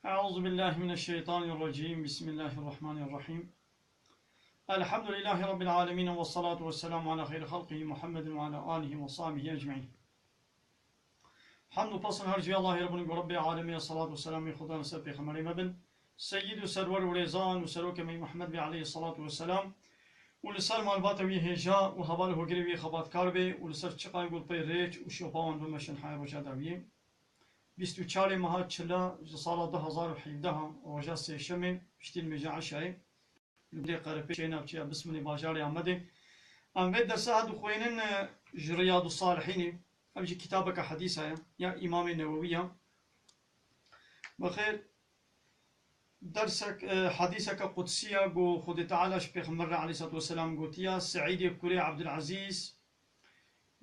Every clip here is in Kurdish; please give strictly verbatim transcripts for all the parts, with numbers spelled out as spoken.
أعوذ بالله من الشيطان الرجيم. بسم الله الرحمن الرحيم. الحمد لله رب العالمين، والصلاة والسلام على خير خلقه محمد وعلى آله وصحبه أجمعين. Hamd û pesn her cihê Allahê Rabbûn û Rabbê Alemê, selat û selamê Xudan ser pêxemberê me bin, seyyid û serwer û rêzan û serokê me Muhammed bê aleyhî selatu wesselam û li ser malbata wî hêja û heval û hogirê wî xebatkar bê û li ser çiqay gul pey rêç û şopa wan bimeşin hay roja dawiyê. Bîst û çarê meha çila ji sala du hazar û hevdeh, roja sêşemê, piştî nimêja eşayê, li gundê Qerepêşê navçeya Bismilê bajarê Amedê. Em vê dersa dixwînin, e, ji Riyadus Salihînê. Ev jî kitabeke hedîsa ye, ya Îmamê Newewî ya. Bi xêr, dersek, e, hedîseke qudsî ya, ku Xwedê Teala ji Pêxember re aleyhisselatu vesselam gotiya, Seîdê kurê Ebdulezîz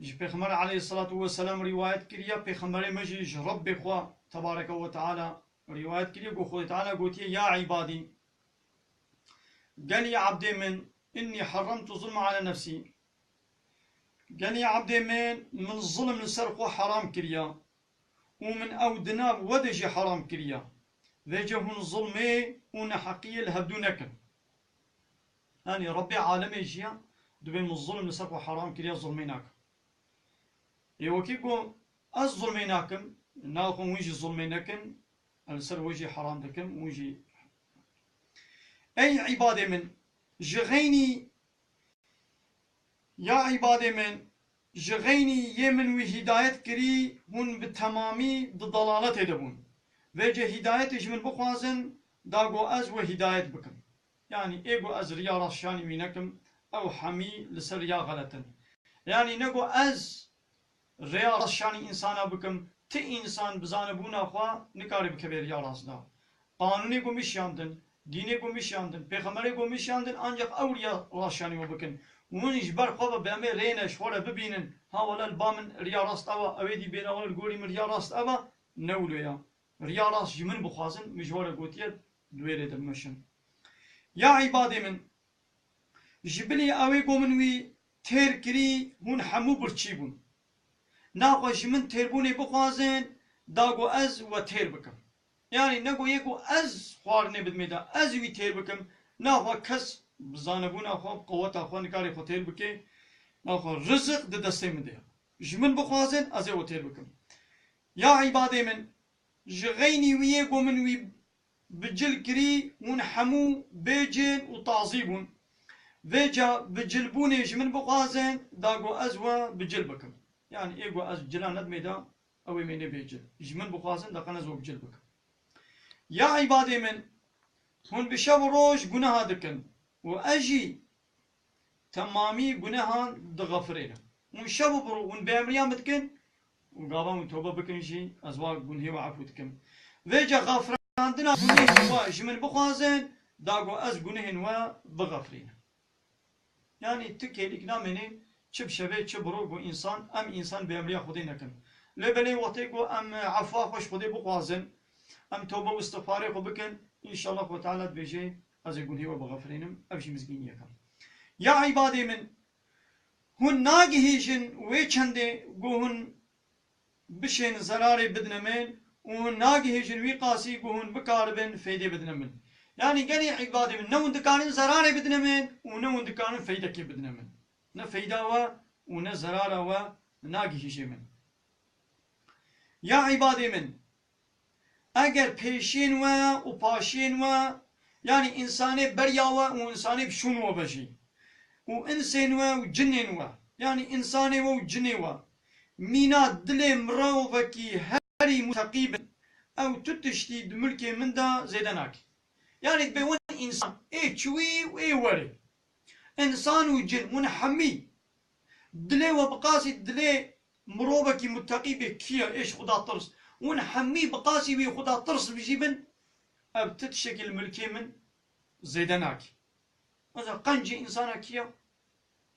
ji Pêxember aleyhisselatu vesselam rîwayet kiriya, Pêxemberê me jî ji Rebbê xwe tebareke ve teala rîwayet kiriye, ku Xwedê Teala gotiye, Ya îbadî, gelî ebdê min, innî herremtu zulme ala nefsî. Gelî ebdê min, min zulm li ser xwe heram kiriya û min ew di nav we de jî heram kiriya. Vêce hûn zulmê û neheqiyê li hevdû nekin. Yanî Rebbê alemê jiya, dibê min zulm li ser xwe heram kiriya, zulmê nakim. Ê wekî ku ez zulmê nakim, naxwe hûn jî zulmê nekin, ez li ser we jî heram dikim, hûn jî. Ey îbadê min, ji xeynî, ya îbadê min, ji xeynî yê min wî hîdayet kirî, hûn bi temamî di dalaletê de bûn. Vêce hîdayetê ji min bixwazin, da ku ez we hîdayet bikim. Yanî ê ku ez riya rast şanî wî nekim, ew hemî li ser riya xelet in. Yanî ne ku ez rêya rast şanî însana bikim, ti însan bi zanebûna xwe nikare bikeve riya rast da. Qanûnê ku min şiyandin, dînê ku min şiyandin, pêxemberê ku min şiyandin, ancaq ew riya rast şanî we bikin. Hûn ji ber xwe ve bi em ê rê ne ji xwe re bibînin, ha wele li ba min riya rast ew e, ew ê dî bêne wele li gorî min riya rast ew e, ne wilo ya. Riya rast ji min bixwazin, min ji we re gotiye, di wê rê de bimeşin. Ya îbadê min, ji bilî ew ê ku min wî têr kirî, hûn hemû birçî bûn. Naxwe ji min têrbûnê bixwazin, da ku ez we têr bikim. Yanî ne ku yê ku ez xwarinê bidimê de, ez wî têr bikim, naxwe kes bi zanebûna xwe, bi qeweta xwe nikarê xwe têr bike, naxwe riziq di destê min de ye. Ji min bixwazin, ez ê we têr bikim. Ya îbadê min, ji xeynî wî yê ku min wî bi cil kirî, hûn hemû bê cil û tazî bûn. Vêca bi cilbûnê ji min bixwazin, da ku ez we bi cil bikim. Yanî ê ku ez cila nedimê de, ew ê mêne bê cil. Ji min bixwazin, da qen ez we bi cil bikim. Ya îbadê min, hûn bi şev û roj guneha dikin û ez jî temamî gunehan dixefirênim. Hûn şev û bi ro-, hûn bêemriya min dikin û gava hûn tobe bikin jî, ez wa gunhê we efû dikim. Vêca xefirandina gunehên we ji min bixwazin, da ku ez gunehên we bixefirînim. Yanî tu kêlîk namênê, çi bi şevê, çi bi ro ku însan, em însan bêemriya Xwedê nekin. Lê belê wextê ku em efwa xwe ji Xwedê bixwazin, em tobe û îstixfarê xwe bikin, înşallah Xwe Teala dibêje, ez ê gunhê we bixefirînim, ev jî mizgîniyek e. Ya îbadê min, hûn nagihîjin wê çendê ku hûn bişên zerarê bidine min û hûn nagihîjin wî qasî ku hûn bikaribin feydê bidine min. Yanî gelî îbadê min, ne hûn dikarin zerarê bidine min û ne hûn dikarin feydekê bidine min. Ne feyda we û ne zerara we nagihîjê min. Ya îbadê min, eger pêşên we û paşên we, yanî însanê beriya we û însanê bi şûn we ve jî, û insên we û cinên we, yanî însanê we û cinê we, mîna dilê mirovekî herî muteqî bin, ew tu tiştî di milkê min de zêde nake. Yanî dibê win însan ê çûyî û ê werê. Însan û cin, hûn hemî dilê we bi qasî dilê mirovekî muteqî bê, kî ye, ê ji Xuda tirs. Hûn hemî bi qasî wî Xuda tirs bijîbin, ev ti tiştekî li milkê min zêde nake. Mesela qencî însana kî ye?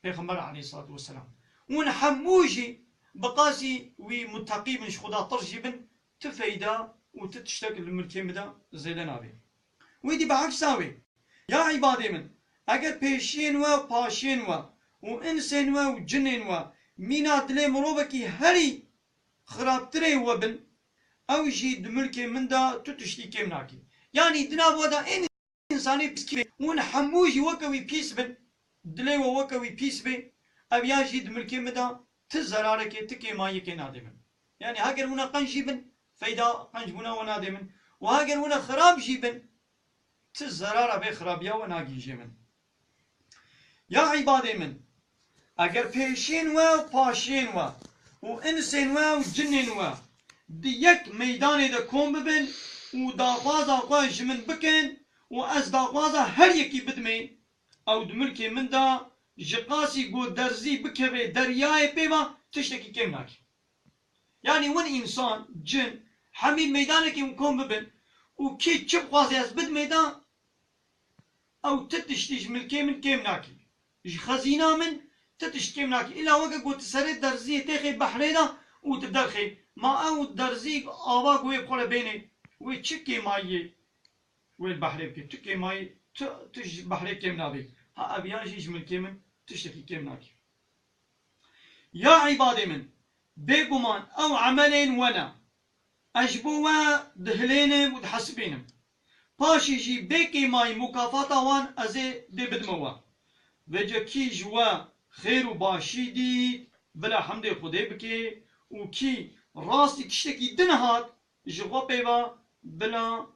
Pêxember aleyhissalatu vesselam. Hûn hemû jî bi qasî wî muteqî bin, ji Xuda tirs jî bin, ti feyda û ti tiştek li milkê min de zêde nabe. Wî dî bi eksa wê. Ya îbadê min, eger pêşiyên we, paşiyên we û insên we û cinên we mîna dilê mirovekî herî xirabtirê we bin, Ew jî di milkê min de tu tiştî kêm nakî. Yanî di nav we de ên însanê pîskî win hemû jî weke wî pîs bin, dilê we weke wî pîs bê, ev ya jî di milkê min de ti zerarekê, ti kêmayiyekê nadê min. Yanî heger wina qenc jî bin, feyda qenc bûna we nadê min. Û heger wina xirab jî bin, ti zerara vê xirabiya we nagihîjê min. Ya îbadê min, eger pêşên we û paşên we û insên we û cinên we di yek meydanê de kom bibin û daxwaza xwe ji min bikin û ez daxwaza her yekî bidimê, ew di milkê min de ji qasî ku derzî bikeve deryayê pê ve tiştekî kêm nake. Yanî win însan, cin, hemî meydanekê hûn kom bibin û kî çi bixwaze ez bidimê de, ew ti tiştî ji milkê min kêm nakî. Ji xezîna min ti tişt kêm nakî. Îla weke ku tu serê derziyê têxê behrê de û tu derxê. Ma ew derzî ava ku wê bi xwe re bênê, wê çi kêmayiyê wê li behrê bike? Tu kêmayî, tu, tu ji behrê kêm nabî. Ha ev ya jî ji milkê min tiştekî kêm nakî. Ya îbadê min, bêguman ew emelên we ne. Ez ji bo we dihilênim û dihesibînim. Paşî jî bê kêmayî mukafata wan ez ê dê bidime we. Vêce kî ji we xêr û başî dît, bila hemdê Xwedê bike û kî rastî tiştekî din hat, ji xwe pê ve bila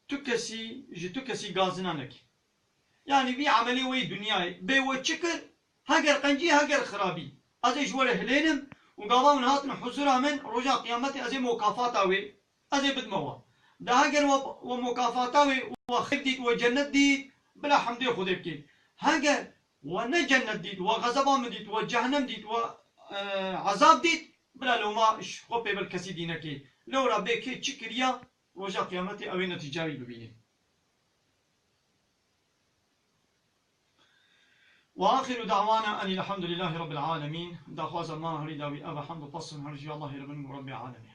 tu kesî, ji tu kesî gazina nekî. Yanî vî emelê wê dinyayê bê we çi kir, heger qencî, heger xirabî. Ez ê ji we re hilênim û gava hûn hatin huzura min, roja qiyametê ez ê mukafata wê, ez ê bidime we. De heger we, we mukafata wê, we xêr dît, we cennet dît, bila hemdê Xwedê bikê. Heger we ne cennet dît, we xezeba min dît, we cehennem dît, we, e, ezab dît, bila loma ji xwe pê bil kesî dî nekê. Lewra bê kê çi kiriya, roja qiyametê ew ê netîca wî bibînê. وآخر دعوانا أن الحمد لله رب العالمين. Daxwaza me herî dawî ev e, hemd û pes û her ji Allahê re bin û Rebbê Alemê.